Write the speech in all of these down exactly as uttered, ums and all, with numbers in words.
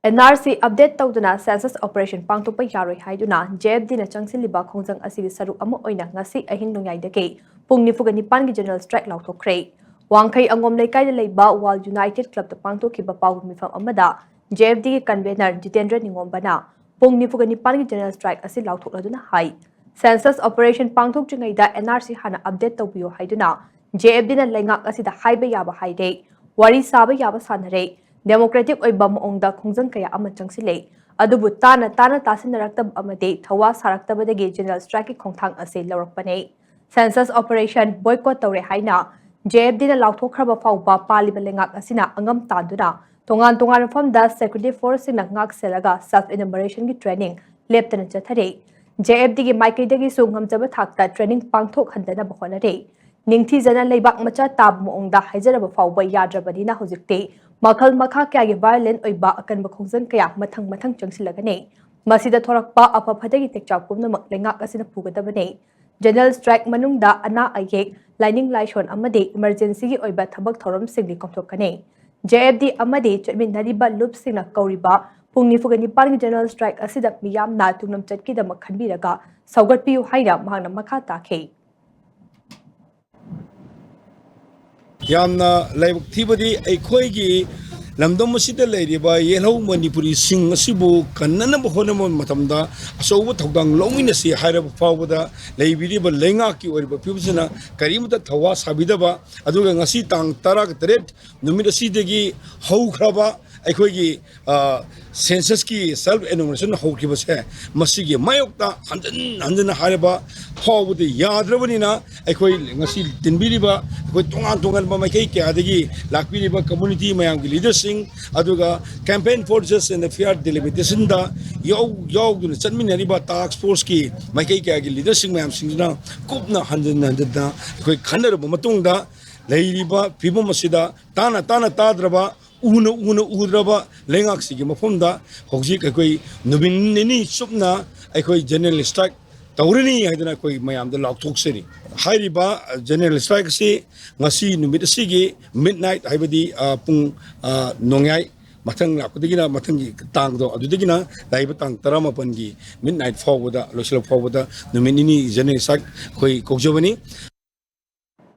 And R ꯁꯤ update ꯇꯧꯗꯅ census operation ꯄꯥꯡꯊꯣꯛꯄ ꯌꯥꯔꯣꯏ ꯍꯥꯏꯗꯨꯅ ꯖꯦ ꯑꯦꯐ ꯗꯤꯅ ꯆꯪꯁꯤꯜꯂꯤꯕ ꯈꯣꯡꯖꯪ ꯑꯁꯤꯒꯤ ꯁꯔꯨꯛ ꯑꯃ ꯑꯣꯏꯅ ꯉꯁꯤ ꯑꯍꯤꯡ ꯅꯣꯡꯌꯥꯏꯗꯒꯤ ꯄꯨꯡ ꯅꯤꯐꯨꯒ ꯅꯤꯄꯥꯟꯒꯤ ꯖꯦꯅꯔꯦꯜ ꯁ꯭ꯇ꯭ꯔꯥꯏꯛ ꯂꯥꯎꯊꯣꯛꯈ꯭ꯔꯦ꯫ ꯋꯥꯡꯈꯩ ꯑꯉꯣꯝ ꯂꯩꯀꯥꯏꯗ ꯂꯩꯕ ꯋꯥꯔꯜ ꯌꯨꯅꯥꯏꯇꯦꯗ ꯀ꯭ꯂꯕꯇ ꯄꯥꯡꯊꯣꯛꯈꯤꯕ ꯄꯥꯎ ꯃꯤꯐꯝ ꯑꯃꯗ ꯖꯦ ꯑꯦꯐ ꯗꯤꯒꯤ ꯀꯟꯚꯦꯅꯔ ꯖꯤꯇꯦꯟꯗ꯭ꯔ ꯅꯤꯉꯣꯝꯕꯅ ꯄꯨꯡ ꯅꯤꯐꯨꯒ ꯅꯤꯄꯥꯟꯒꯤ ꯖꯦꯅꯔꯦꯜ ꯁ꯭ꯇ꯭ꯔꯥꯏꯛ ꯑꯁꯤ ꯂꯥꯎꯊꯣꯛꯂꯗꯨꯅ ꯍꯥꯏ꯫ ꯁꯦꯟꯁꯁ ꯑꯣꯄꯔꯦꯁꯟ ꯄꯥꯡꯊꯣꯛꯇ꯭ꯔꯤꯉꯩꯗ ꯑꯦꯟ ꯑꯥꯔ ꯁꯤ ꯍꯥꯟꯅ ꯑꯞꯗꯦꯠ ꯇꯧꯕꯤꯌꯨ ꯍꯥꯏꯗꯨꯅ ꯖꯦ ꯑꯦꯐ ꯗꯤꯅ ꯂꯩꯉꯥꯛ ꯑꯁꯤꯗ ꯍꯥꯏꯕ ꯌꯥꯕ ꯍꯥꯏꯔꯦ, ꯋꯥꯔꯤ ꯁꯥꯕ ꯌꯥꯕ ꯁꯥꯟꯅꯔꯦ, ꯗꯦꯃꯣꯀ꯭ꯔꯦꯇꯤꯛ ꯑꯣꯏꯕ ꯃꯑꯣꯡꯗ ꯈꯣꯡꯖꯪ ꯀꯌꯥ ꯑꯃ ꯆꯪꯁꯤꯜꯂꯦ꯫ ꯑꯗꯨꯕꯨ ꯇꯥꯅ ꯇꯥꯅ ꯇꯥꯁꯤꯟꯅꯔꯛꯇꯕ ꯑꯃꯗꯤ ꯊꯧꯋꯥ ꯁꯥꯔꯛꯇꯕꯗꯒꯤ ꯖꯦꯅꯔꯦꯜ ꯁ꯭ꯇ꯭ꯔꯥꯏꯛꯀꯤ ꯈꯣꯡꯊꯥꯡ ꯑꯁꯤ ꯂꯧꯔꯛꯄꯅꯦ꯫ ꯁꯦꯟꯁꯁ ꯑꯣꯄꯔꯦꯁꯟ ꯕꯣꯏꯀꯣꯠ ꯇꯧꯔꯦ ꯍꯥꯏꯅ ꯖꯦ ꯑꯦꯐ ꯗꯤꯅ ꯂꯥꯎꯊꯣꯛꯈ꯭ꯔꯕ ꯐꯥꯎꯕ ꯄꯥꯜꯂꯤꯕ ꯂꯩꯉꯥꯛ ꯑꯁꯤꯅ ꯑꯉꯝ ꯇꯥꯟꯗꯨꯅ ꯇꯣꯉꯥꯟ ꯇꯣꯉꯥꯟꯕ ꯃꯐꯝꯗ ꯁꯦꯀ꯭ꯌꯨꯔꯤꯇꯤ ꯐꯣꯔꯁꯁꯤꯡꯅ ꯉꯥꯛ ꯁꯦꯜꯂꯒ ꯁꯦꯜꯐ ꯏꯅꯨꯃꯔꯦꯁꯟꯒꯤ ꯇ꯭ꯔꯦꯅꯤꯡ ꯂꯦꯞꯇꯅ ꯆꯠꯊꯔꯤ꯫ ꯖꯦ ꯑꯦꯐ ꯗꯤꯒꯤ ꯃꯥꯏꯀꯩꯗꯒꯤꯁꯨ ꯉꯝꯖꯕ ꯊꯥꯛꯇ ꯇ꯭ꯔꯦꯅꯤꯡ ꯄꯥꯡꯊꯣꯛꯍꯟꯗꯅꯕ ꯍꯣꯠꯅꯔꯤ꯫ ꯅꯤꯡꯊꯤꯖꯅ ꯂꯩꯕꯥꯛ ꯃꯆꯥ ꯇꯥꯕ ꯃꯑꯣꯡꯗ ꯍꯥꯏꯖꯔꯕ ꯐꯥꯎꯕ ꯌꯥꯗ꯭ꯔꯕꯅꯤꯅ ꯍꯧꯖꯤꯛꯇꯤ ꯃꯈꯜ ꯃꯈꯥ ꯀꯌꯥꯒꯤ ꯚꯥꯏꯑꯣꯂꯦꯟ ꯑꯣꯏꯕ ꯑꯀꯟꯕ ꯈꯣꯡꯖꯪ ꯀꯌꯥ ꯃꯊꯪ ꯃꯊꯪ ꯆꯪꯁꯤꯜꯂꯒꯅꯤ꯫ ꯃꯁꯤꯗ ꯊꯣꯔꯛꯄ ꯑꯐ ꯐꯠꯇꯒꯤ ꯇꯦꯛꯆꯥꯛ ꯄꯨꯝꯅꯃꯛ ꯂꯩꯉꯥꯛ ꯑꯁꯤꯅ ꯄꯨꯒꯗꯕꯅꯤ꯫ ꯖꯦꯅꯔꯦꯜ ꯁ꯭ꯇ꯭ꯔꯥꯏꯛ ꯃꯅꯨꯡꯗ ꯑꯅꯥ ꯑꯌꯦꯛ, ꯂꯥꯏꯅꯤꯡ ꯂꯥꯏꯁꯣꯟ ꯑꯃꯗꯤ ꯏꯃꯔꯖꯦꯟꯁꯤꯒꯤ ꯑꯣꯏꯕ ꯊꯕꯛ ꯊꯧꯔꯝꯁꯤꯡꯗꯤ ꯀꯥꯎꯊꯣꯛꯀꯅꯤ꯫ ꯖꯦ ꯑꯦꯐ ꯗꯤ ꯑꯃꯗꯤ ꯆꯠꯃꯤꯟꯅꯔꯤꯕ ꯂꯨꯞꯁꯤꯡꯅ ꯀꯧꯔꯤꯕ ꯄꯨꯡ ꯅꯤꯐꯨꯒ ꯅꯤꯄꯥꯟꯒꯤ ꯖꯦꯅꯔꯦꯜ ꯁ꯭ꯇ꯭ꯔꯥꯏꯛ ꯑꯁꯤꯗ ꯃꯤꯌꯥꯝꯅ ꯇꯨꯡꯂꯝꯆꯠꯀꯤꯗꯃꯛ ꯈꯟꯕꯤꯔꯒ ꯁꯧꯒꯠꯄꯤꯌꯨ ꯍꯥꯏꯅ ꯃꯍꯥꯛꯅ ꯃꯈꯥ ꯇꯥꯈꯤ꯫ ꯌꯥꯝꯅ ꯂꯥꯏꯕꯛ ꯊꯤꯕꯗꯤ ꯑꯩꯈꯣꯏꯒꯤ ꯂꯝꯗꯝ ꯑꯁꯤꯗ ꯂꯩꯔꯤꯕ ꯌꯦꯜꯍꯧ ꯃꯅꯤꯄꯨꯔꯤꯁꯤꯡ ꯑꯁꯤꯕꯨ ꯀꯟꯅꯅꯕ ꯍꯣꯠꯅꯕ ꯃꯇꯝꯗ ꯑꯆꯧꯕ ꯊꯧꯗꯥꯡ ꯂꯧꯃꯤꯟꯅꯁꯤ ꯍꯥꯏꯔꯕ ꯐꯥꯎꯕꯗ ꯂꯩꯕꯤꯔꯤꯕ ꯂꯩꯉꯥꯛꯀꯤ ꯑꯣꯏꯔꯤꯕ ꯐꯤꯕꯝꯁꯤꯅ ꯀꯔꯤꯃꯇ ꯊꯧꯋꯥ ꯁꯥꯕꯤꯗꯕ, ꯑꯗꯨꯒ ꯉꯁꯤ ꯇꯥꯡ ꯇꯔꯥꯒ ꯇꯔꯦꯠ ꯅꯨꯃꯤꯠ ꯑꯁꯤꯗꯒꯤ ꯍꯧꯈ꯭ꯔꯕ ꯑꯩꯈꯣꯏꯒꯤ, ꯑ, ꯁꯦꯟꯁꯁꯀꯤ ꯁꯦꯜꯐ ꯑꯦꯅꯨꯃꯔꯦꯁꯟ ꯍꯧꯈꯤꯕꯁꯦ, ꯃꯁꯤꯒꯤ ꯃꯥꯌꯣꯛꯇ ꯍꯟꯖꯤꯟ ꯍꯟꯖꯤꯟꯅ ꯍꯥꯏꯔꯕ ꯐꯥꯎꯕꯗ ꯌꯥꯗ꯭ꯔꯕꯅꯤꯅ, ꯑꯩꯈꯣꯏ ꯉꯁꯤ ꯇꯤꯟꯕꯤꯔꯤꯕ ꯑꯩꯈꯣꯏ ꯇꯣꯉꯥꯟ ꯇꯣꯉꯥꯟꯕ ꯃꯥꯏꯀꯩ ꯀꯌꯥꯗꯒꯤ ꯂꯥꯛꯄꯤꯔꯤꯕ ꯀꯝꯃ꯭ꯌꯨꯅꯤꯇꯤ ꯃꯌꯥꯝꯒꯤ ꯂꯤꯗꯔꯁꯤꯡ, ꯑꯗꯨꯒ Campaign for Justice and Fair Delimitation-ꯗ ꯌꯥꯎ-, ꯌꯥꯎꯗꯨꯅ ꯆꯠꯃꯤꯟꯅꯔꯤꯕ ꯇꯥꯛꯁ ꯐꯣꯔꯁꯀꯤ ꯃꯥꯏꯀꯩ ꯀꯌꯥꯒꯤ ꯂꯤꯗꯔꯁꯤꯡ ꯃꯌꯥꯝꯁꯤꯡꯁꯤꯅ ꯀꯨꯞꯅ ꯍꯟꯖꯤꯟ ꯍꯟꯖꯤꯟꯅ ꯑꯩꯈꯣꯏ ꯈꯟꯅꯔꯕ ꯃꯇꯨꯡꯗ, ꯂꯩꯔꯤꯕ ꯐꯤꯕꯝ ꯑꯁꯤꯗ ꯇꯥꯅ ꯇꯥꯅ ꯇꯥꯗ꯭ꯔꯕ, ꯎꯅ ꯎꯅ ꯎꯗ꯭ꯔꯕ ꯂꯩꯉꯥꯛꯁꯤꯒꯤ ꯃꯐꯝꯗ ꯍꯧꯖꯤꯛ ꯑꯩꯈꯣꯏ ꯅꯨꯃꯤꯠ ꯅꯤꯅꯤ ꯆꯨꯞꯅ ꯑꯩꯈꯣꯏ ꯖꯦꯅꯔꯦꯜ ꯁ꯭ꯇ꯭ꯔꯥꯏꯛ ꯇꯧꯔꯅꯤ ꯍꯥꯏꯗꯅ ꯑꯩꯈꯣꯏ ꯃꯌꯥꯝꯗ ꯂꯥꯎꯊꯣꯛꯆꯔꯤ꯫ ꯍꯥꯏꯔꯤꯕ ꯖꯦꯅꯔꯦꯜ ꯁ꯭ꯇ꯭ꯔꯥꯏꯛ ꯑꯁꯤ ꯉꯁꯤ ꯅꯨꯃꯤꯠ ꯑꯁꯤꯒꯤ ꯃꯤꯗ ꯅꯥꯏꯠ, ꯍꯥꯏꯕꯗꯤ, ꯑ, ꯄꯨꯡ, ꯑ, ꯅꯣꯡꯌꯥꯏ ꯃꯊꯪ ꯂꯥꯛꯄꯗꯒꯤꯅ ꯃꯊꯪꯒꯤ ꯇꯥꯡꯗꯣ ꯑꯗꯨꯗꯒꯤꯅ ꯂꯥꯛꯏꯕ ꯇꯥꯡ ꯇꯔꯥꯃꯥꯄꯟꯒꯤ ꯃꯤꯠ ꯅꯥꯏꯠ ꯐꯥꯎꯕꯗ, ꯂꯣꯏꯁꯤꯜꯂꯛ ꯐꯥꯎꯕꯗ ꯅꯨꯃꯤꯠ ꯅꯤꯅꯤ ꯖꯦꯅꯔꯦꯜ ꯁ꯭ꯇ꯭ꯔꯥꯏꯛ ꯑꯩꯈꯣꯏ ꯀꯧꯖꯕꯅꯤ꯫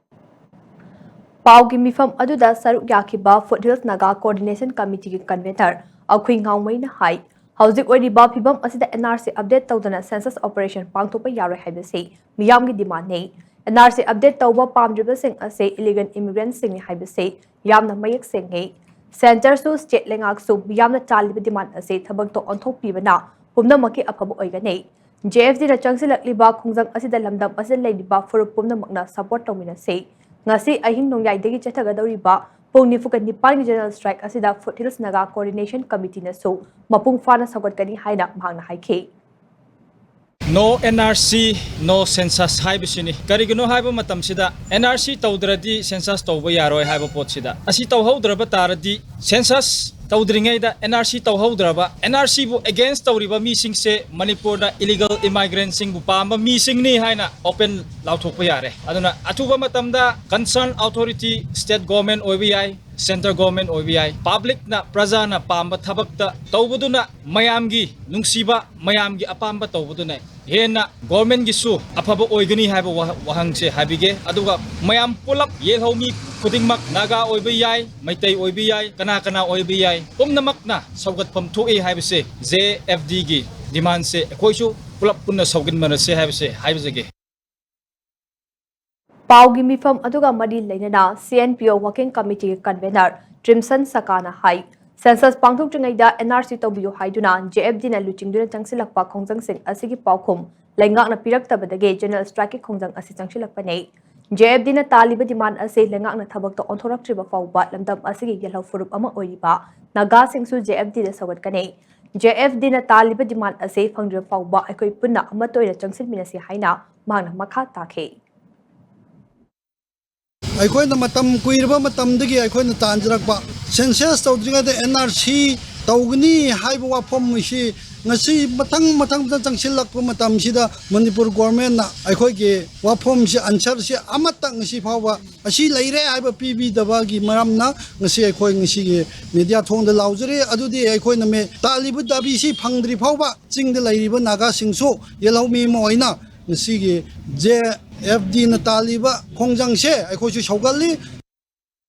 ꯄꯥꯎꯒꯤ ꯃꯤꯐꯝ ꯑꯗꯨꯗ ꯁꯔꯨꯛ ꯌꯥꯈꯤꯕ ꯐꯨꯠꯍꯤꯜꯁ ꯅꯥꯒꯥ ꯀꯣꯑꯣꯔꯗꯤꯅꯦꯁꯟ ꯀꯃꯤꯇꯤꯒꯤ ꯀꯟꯚꯦꯅꯔ ꯑꯈꯨꯏ ꯉꯥꯎꯃꯩꯅ ꯍꯥꯏ, ꯍꯧꯖꯤꯛ ꯑꯣꯏꯔꯤꯕ ꯐꯤꯕꯝ ꯑꯁꯤꯗ ꯑꯦꯟ ꯑꯥꯔ ꯁꯤ ꯑꯞꯗꯦꯠ ꯇꯧꯗꯅ ꯁꯦꯟꯁꯁ ꯑꯣꯄꯔꯦꯁꯟ ꯄꯥꯡꯊꯣꯛꯄ ꯌꯥꯔꯣꯏ ꯍꯥꯏꯕꯁꯤ ꯃꯤꯌꯥꯝꯒꯤ ꯗꯤꯃꯥꯟꯅꯤ꯫ ꯑꯦꯟ ꯑꯥꯔ ꯁꯤ ꯑꯞꯗꯦꯠ ꯇꯧꯕ ꯄꯥꯝꯗ꯭ꯔꯤꯕꯁꯤꯡ ꯑꯁꯤ ꯏꯂꯤꯒꯦꯜ ꯏꯃꯤꯒ꯭ꯔꯦꯟꯠꯁꯤꯡꯅꯤ ꯍꯥꯏꯕꯁꯤ ꯌꯥꯝꯅ ꯃꯌꯦꯛ ꯁꯦꯡꯉꯤ꯫ ꯁꯦꯟꯇꯔꯁꯨ ꯁ꯭ꯇꯦꯠ ꯂꯩꯉꯥꯛꯁꯨ ꯃꯤꯌꯥꯝꯅ ꯆꯥꯜꯂꯤꯕ ꯗꯤꯃꯥꯟ ꯑꯁꯤ ꯊꯕꯛꯇ ꯑꯣꯟꯊꯣꯛꯄꯤꯕꯅ ꯄꯨꯝꯅꯃꯛꯀꯤ ꯑꯐꯕ ꯑꯣꯏꯒꯅꯤ꯫ ꯖꯦ ꯑꯦꯐ ꯗꯤꯅ ꯆꯪꯁꯤꯜꯂꯛꯂꯤꯕ ꯈꯣꯡꯖꯪ ꯑꯁꯤꯗ ꯂꯝꯗꯝ ꯑꯁꯤꯗ ꯂꯩꯔꯤꯕ ꯐꯨꯔꯨꯞ ꯄꯨꯝꯅꯃꯛꯅ ꯁꯄꯣꯔꯠ ꯇꯧꯃꯤꯟꯅꯁꯤ꯫ ꯉꯁꯤ ꯑꯍꯤꯡ ꯅꯣꯡꯌꯥꯏꯗꯒꯤ ꯆꯠꯊꯒꯗꯧꯔꯤꯕ ꯄꯨꯡ ꯅꯤꯐꯨꯒ ꯅꯤꯄꯥꯟꯒꯤ ꯖꯦꯅꯔꯦꯜ ꯁ꯭ꯇ꯭ꯔꯥꯏꯛ ꯑꯁꯤꯗ ꯐꯨꯠꯍꯤꯜꯁ ꯅꯥꯒꯥ ꯀꯣꯑꯣꯔꯗꯤꯅꯦꯁꯟ ꯀꯃꯤꯇꯤꯅꯁꯨ ꯃꯄꯨꯡ ꯐꯥꯅ ꯁꯧꯒꯠꯀꯅꯤ ꯍꯥꯏꯅ ꯃꯍꯥꯛꯅ ꯍꯥꯏꯈꯤ꯫ No N R C, no census ꯍꯥꯏꯕꯁꯤꯅꯤ꯫ ꯀꯔꯤꯒꯤꯅꯣ ꯍꯥꯏꯕ ꯃꯇꯝꯁꯤꯗ, N R C ꯇꯧꯗ꯭ꯔꯗꯤ ꯁꯦꯟꯁꯁ ꯇꯧꯕ ꯌꯥꯔꯣꯏ ꯍꯥꯏꯕ ꯄꯣꯠꯁꯤꯗ, ꯑꯁꯤ ꯇꯧꯍꯧꯗ꯭ꯔꯕ ꯇꯥꯔꯗꯤ, ꯁꯦꯟꯁꯁ ꯇꯧꯗ꯭ꯔꯤꯉꯩꯗ N R C ꯇꯧꯍꯧꯗ꯭ꯔꯕ, N R C ꯕꯨ against ꯇꯧꯔꯤꯕ ꯃꯤꯁꯤꯡꯁꯦ ꯃꯅꯤꯄꯨꯔꯗ illegal immigrant ꯁꯤꯡꯕꯨ ꯄꯥꯝꯕ ꯃꯤꯁꯤꯡꯅꯤ ꯍꯥꯏꯅ open ꯂꯥꯎꯊꯣꯛꯄ ꯌꯥꯔꯦ꯫ ꯑꯗꯨꯅ ꯑꯊꯨꯕ ꯃꯇꯝꯗ concern authority, state government ꯑꯣꯏꯕ ꯌꯥꯏ, centre government ꯑꯣꯏꯕ ꯌꯥꯏ, public ꯅ, ꯄ꯭ꯔꯖꯥꯅ ꯄꯥꯝꯕ ꯊꯕꯛꯇ ꯇꯧꯕꯗꯨꯅ, ꯃꯌꯥꯝꯒꯤ ꯅꯨꯡꯁꯤꯕ, ꯃꯌꯥꯝꯒꯤ ꯑꯄꯥꯝꯕ ꯇꯧꯕꯗꯨꯅ ꯍꯦꯟꯅ government ꯒꯤꯁꯨ ꯑꯐꯕ ꯑꯣꯏꯒꯅꯤ ꯍꯥꯏꯕ ꯋꯥ-, ꯋꯥꯍꯪꯁꯦ ꯍꯥꯏꯕꯤꯒꯦ꯫ ꯑꯗꯨꯒ ꯃꯌꯥꯝ ꯄꯨꯂꯞ, ꯌꯦꯜꯍꯧ ꯃꯤ ꯈꯨꯗꯤꯡꯃꯛ, ꯅꯥꯒꯥ ꯑꯣꯏꯕ ꯌꯥꯏ, ꯃꯩꯇꯩ ꯑꯣꯏꯕ ꯌꯥꯏ, ꯀꯅꯥ ꯀꯅꯥ ꯑꯣꯏꯕ ꯌꯥꯏ, ꯄꯨꯝꯅꯃꯛꯅ ꯁꯧꯒꯠꯐꯝ ꯊꯣꯛꯏ ꯍꯥꯏꯕꯁꯦ, J F D ꯒꯤ demand ꯁꯦ ꯑꯩꯈꯣꯏꯁꯨ ꯄꯨꯂꯞ ꯄꯨꯟꯅ ꯁꯧꯒꯠꯃꯤꯟꯅꯔꯁꯦ ꯍꯥꯏꯕꯁꯦ ꯍꯥꯏꯖꯒꯦ꯫ ꯄꯥꯎꯒꯤ ꯃꯤꯐꯝ ꯑꯗꯨꯒ ꯃꯔꯤ ꯂꯩꯅꯅ C N P O Working Committee ꯒꯤ convener ꯇ꯭ꯔꯤꯝꯁꯟ ꯁꯀꯥꯅ ꯍꯥꯏ, ꯁꯦꯟꯁꯁ ꯄꯥꯡꯊꯣꯛꯇ꯭ꯔꯤꯉꯩꯗ N R C ꯇꯧꯕꯤꯌꯨ ꯍꯥꯏꯗꯨꯅ J F D ꯅ ꯂꯨꯆꯤꯡꯗꯨꯅ ꯆꯪꯁꯤꯜꯂꯛꯄ ꯈꯣꯡꯖꯪꯁꯤꯡ ꯑꯁꯤꯒꯤ ꯄꯥꯎꯈꯨꯝ ꯂꯩꯉꯥꯛꯅ ꯄꯤꯔꯛꯇꯕꯗꯒꯤ ꯖꯦꯅꯔꯦꯜ ꯁ꯭ꯇ꯭ꯔꯥꯏꯛꯀꯤ ꯈꯣꯡꯖꯪ ꯑꯁꯤ ꯆꯪꯁꯤꯜꯂꯛꯄꯅꯤ꯫ J F D ꯅ ꯇꯥꯜꯂꯤꯕ demand ꯑꯁꯤ ꯂꯩꯉꯥꯛꯅ ꯊꯕꯛꯇ ꯑꯣꯟꯊꯣꯔꯛꯇ꯭ꯔꯤꯕ ꯐꯥꯎꯕ ꯂꯝꯗꯝ ꯑꯁꯤꯒꯤ ꯌꯦꯜꯍꯧ ꯐꯨꯔꯨꯞ ꯑꯃ ꯑꯣꯏꯔꯤꯕ ꯅꯥꯒꯥꯁꯤꯡꯁꯨ J F D ꯗ ꯁꯧꯒꯠꯀꯅꯤ꯫ J F D ꯅ ꯇꯥꯜꯂꯤꯕ demand ꯑꯁꯤ ꯐꯪꯗ꯭ꯔꯤꯕ ꯐꯥꯎꯕ ꯑꯩꯈꯣꯏ ꯄꯨꯟꯅ ꯑꯃꯠꯇ ꯑꯣꯏꯅ ꯆꯪꯁꯤꯟꯃꯤꯟꯅꯁꯤ ꯍꯥꯏꯅ ꯃꯍꯥꯛꯅ ꯃꯈꯥ ꯇꯥꯈꯤ꯫ ꯑꯩꯈꯣꯏꯅ ꯃꯇꯝ ꯀꯨꯏꯔꯕ ꯃꯇꯝꯗꯒꯤ ꯑꯩꯈꯣꯏꯅ ꯇꯥꯟꯖꯔꯛꯄ, ꯁꯦꯟꯁꯁ ꯇꯧꯗ꯭ꯔꯤꯉꯩꯗ N R C ꯇꯧꯒꯅꯤ ꯍꯥꯏꯕ ꯋꯥꯐꯝ ꯑꯁꯤ ꯉꯁꯤ ꯃꯊꯪ ꯃꯊꯪꯗ ꯆꯪꯁꯤꯜꯂꯛꯄ ꯃꯇꯝꯁꯤꯗ ꯃꯅꯤꯄꯨꯔ ꯒꯣꯔꯃꯦꯟꯅ ꯑꯩꯈꯣꯏꯒꯤ ꯋꯥꯐꯝꯁꯤ, ꯑꯟꯁꯔꯁꯤ ꯑꯃꯠꯇ ꯉꯁꯤ ꯐꯥꯎꯕ ꯑꯁꯤ ꯂꯩꯔꯦ ꯍꯥꯏꯕ ꯄꯤꯕꯤꯗꯕꯒꯤ ꯃꯔꯝꯅ ꯉꯁꯤ ꯑꯩꯈꯣꯏ ꯉꯁꯤꯒꯤ ꯃꯦꯗꯤꯌꯥ ꯊꯣꯡꯗ ꯂꯥꯎꯖꯔꯤ꯫ ꯑꯗꯨꯗꯤ ꯑꯩꯈꯣꯏꯅ ꯃꯦ-, ꯇꯥꯜꯂꯤꯕ ꯗꯥꯕꯤꯁꯤ ꯐꯪꯗ꯭ꯔꯤ ꯐꯥꯎꯕ ꯆꯤꯡꯗ ꯂꯩꯔꯤꯕ ꯅꯥꯒꯥꯁꯤꯡꯁꯨ ꯌꯦꯜꯍꯧꯃꯤ ꯑꯃ ꯑꯣꯏꯅ ꯉꯁꯤꯒꯤ ꯖꯦ ꯑꯦꯐ ꯗꯤꯅ ꯇꯥꯜꯂꯤꯕ ꯈꯣꯡꯖꯪꯁꯦ ꯑꯩꯈꯣꯏꯁꯨ ꯁꯧꯒꯠꯂꯤ꯫